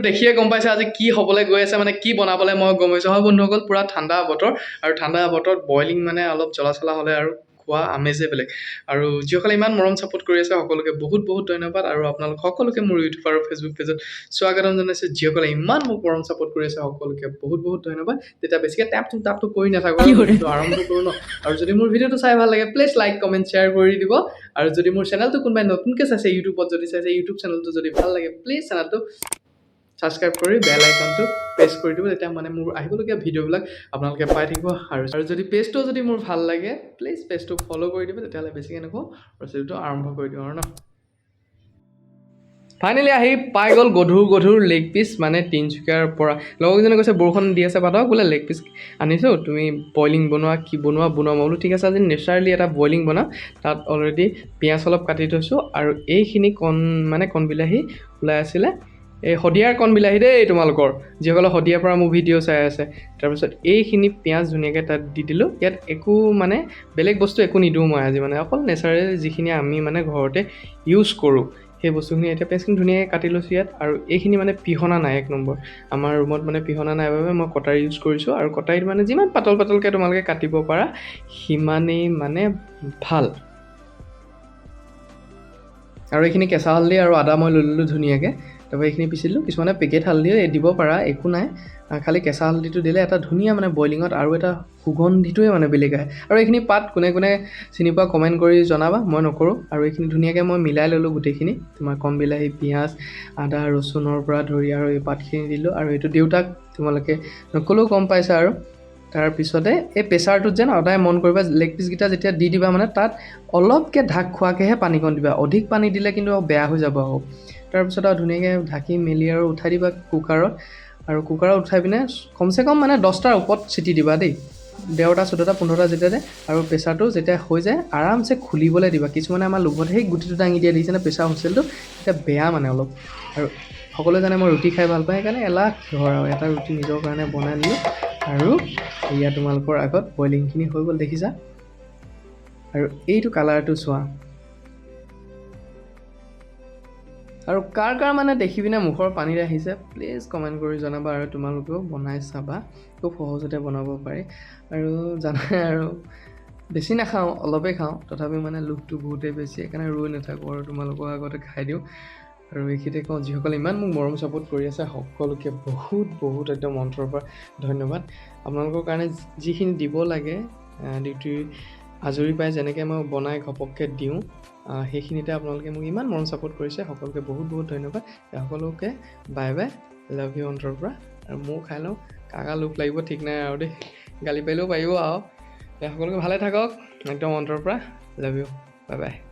দেখিয়ে গম পাইছে আজি কি হ'বলৈ গৈ আছে, মানে কি বনাবলৈ মই গম পাইছোঁ। হয় বন্ধুসকল, পূৰা ঠাণ্ডা বতৰ আৰু ঠাণ্ডা বতৰত বইলিং মানে অলপ জ্বলা চলা হ'লে আৰু খোৱা আমেজেই বেলেগ। আৰু যিসকলে ইমান মৰম ছাপোৰ্ট কৰি আছে, সকলোকে বহুত বহুত ধন্যবাদ। আৰু আপোনালোক সকলোকে মোৰ ইউটিউব আৰু ফেচবুক পেজত স্বাগতম জনাইছোঁ। যিসকলে ইমান মোক মৰম ছাপোৰ্ট কৰি আছে, সকলোকে বহুত বহুত ধন্যবাদ। তেতিয়া বেছিকৈ টেপটো টাপটো কৰি নাথাকোঁ আৰু ভিডিঅ'টো আৰম্ভ কৰোঁ ন। আৰু যদি মোৰ ভিডিঅ'টো চাই ভাল লাগে, প্লিজ লাইক, কমেণ্ট, শ্বেয়াৰ কৰি দিব। আৰু যদি মোৰ চেনেলটো কোনোবাই নতুনকৈ চাইছে, ইউটিউবত যদি চাইছে, ইউটিউব চেনেলটো যদি ভাল লাগে, প্লিজ চেনেলটো ছাবস্ক্ৰাইব কৰি বেল আইকনটো প্ৰেছ কৰি দিব। তেতিয়া মানে মোৰ আহিবলগীয়া ভিডিঅ'বিলাক আপোনালোকে পাই থাকিব। আৰু যদি পেজটো যদি মোৰ ভাল লাগে, প্লিজ পেজটো ফ'ল' কৰি দিব। তেতিয়াহ'লে বেছিকৈ নকওঁ, ৰেচিপিটো আৰম্ভ কৰি দিওঁ আৰু ন। ফাইনেলি আহি পাই গ'ল গধুৰ গধুৰ লেগ পিচ, মানে তিনিচুকীয়াৰ পৰা। লগৰকেইজনে কৈছে, বৰষুণ দি আছে বাটক বোলে, লেগ পিচ আনিছোঁ, তুমি বইলিং বনোৱা, কি বনোৱা বনোৱা। মই বোলো ঠিক আছে, আজি নেচাৰেলি এটা বইলিং বনাম। তাত অলৰেডি পিঁয়াজ অলপ কাটি থৈছোঁ আৰু এইখিনি কণ, মানে কণ বিলাহী ওলাই আছিলে, এই শদিয়াৰ কণ বিলাহী দেই, তোমালোকৰ যিসকলে শদিয়াৰ পৰা মোৰ ভিডিঅ' চাই আছে। তাৰপিছত এইখিনি পিঁয়াজ ধুনীয়াকৈ তাত দি দিলোঁ। ইয়াত একো মানে বেলেগ বস্তু একো নিদিওঁ মই আজি, মানে অকল নেচাৰেল যিখিনি আমি মানে ঘৰতে ইউজ কৰোঁ, সেই বস্তুখিনি। এতিয়া পিঁয়াজখিনি ধুনীয়াকৈ কাটি লৈছোঁ ইয়াত। আৰু এইখিনি মানে পিহনা নাই, এক নম্বৰ আমাৰ ৰুমত মানে পিহনা নাই বাবে মই কটাৰী ইউজ কৰিছোঁ। আৰু কটাৰীত মানে যিমান পাতল পাতলকৈ তোমালোকে কাটিব পাৰা, সিমানেই মানে ভাল। আৰু এইখিনি কেঁচা হালধি আৰু আদা মই লৈ ল'লোঁ ধুনীয়াকৈ। তাৰপৰা এইখিনি পিচিলোঁ। কিছুমানে পেকেট হালধিও দিব পাৰা, একো নাই। খালি কেঁচা হালধিটো দিলে এটা ধুনীয়া মানে বইলিঙত আৰু এটা সুগন্ধিটোৱে মানে বেলেগ আহে। আৰু এইখিনি পাত কোনে কোনে চিনি পোৱা, কমেণ্ট কৰি জনাবা, মই নকৰোঁ। আৰু এইখিনি ধুনীয়াকৈ মই মিলাই ল'লোঁ গোটেইখিনি, তোমাৰ কণ বিলাহী, পিঁয়াজ, আদা, ৰচুনৰ পৰা ধৰি আৰু এই পাতখিনি দিলোঁ। আৰু এইটো দেউতাক তোমালোকে নক'লেও গম পাইছা। আৰু তাৰপিছতে এই প্ৰেছাৰটোত যেন সদায় মন কৰিবা, লেগ পিচকেইটা যেতিয়া দি দিবা, মানে তাত অলপকৈ ঢাক খোৱাকৈহে পানীকণ দিবা। অধিক পানী দিলে কিন্তু বেয়া হৈ যাব আকৌ। তাৰপিছত আৰু ধুনীয়াকৈ ঢাকি মেলি আৰু উঠাই দিবা কুকাৰত। আৰু কুকাৰত উঠাই পিনে কমচে কম মানে 10টাৰ ওপৰত চিটি দিবা দেই, 13টা, 14টা, 15টা যেতিয়া দিয়ে। আৰু প্ৰেছাৰটো যেতিয়া হৈ যায়, আৰামছে খুলিবলৈ দিবা। কিছুমানে আমাৰ লোভত সেই গুটিটো দাঙি দিয়া, দেখিছেনে প্ৰেছাৰ হুইচেলটো, তেতিয়া বেয়া মানে অলপ। আৰু সকলোৱে জানে মই ৰুটি খাই ভাল পাওঁ, সেইকাৰণে এলাহ কিহৰ আৰু, এটা ৰুটি নিজৰ কাৰণে বনাই ল'লোঁ। আৰু এয়া তোমালোকৰ আগত বইলিংখিনি হৈ গ'ল, দেখিছা। আৰু এইটো কালাৰটো চোৱা। আৰু কাৰ কাৰ মানে দেখি পিনে মুখৰ পানী আহিছে, প্লিজ কমেণ্ট কৰি জনাবা। আৰু তোমালোকেও বনাই চাবা, খুব সহজতে বনাব পাৰি। আৰু জানাই আৰু বেছি নাখাওঁ, অলপেই খাওঁ, তথাপিও মানে লোভটো বহুতেই বেছি, সেইকাৰণে ৰৈ নাথাকোঁ আৰু তোমালোকৰ আগতে খাই দিওঁ। আৰু এইখিনিতে কওঁ, যিসকলে ইমান মোক মৰম ছাপোৰ্ট কৰি আছে, সকলোকে বহুত বহুত একদম অন্তৰৰ পৰা ধন্যবাদ। আপোনালোকৰ কাৰণে যিখিনি দিব লাগে, ডিউটি আজৰি পাই যেনেকৈ মই বনাই ঘপককৈ দিওঁ, সেইখিনিতে আপোনালোকে মোক ইমান মৰম ছাপোৰ্ট কৰিছে, সকলোকে বহুত বহুত ধন্যবাদ। সকলোকে বাই বাই, লাভ you অন্তৰৰ পৰা। আৰু ময়ো খাই লওঁ, কাৰ কাৰ লোভ লাগিব ঠিক নাই আৰু দেই, গালি পাৰিলেও পাৰিব। আৰু সকলোকে ভালে থাকক, একদম অন্তৰৰ পৰা লাভ you, bye bye.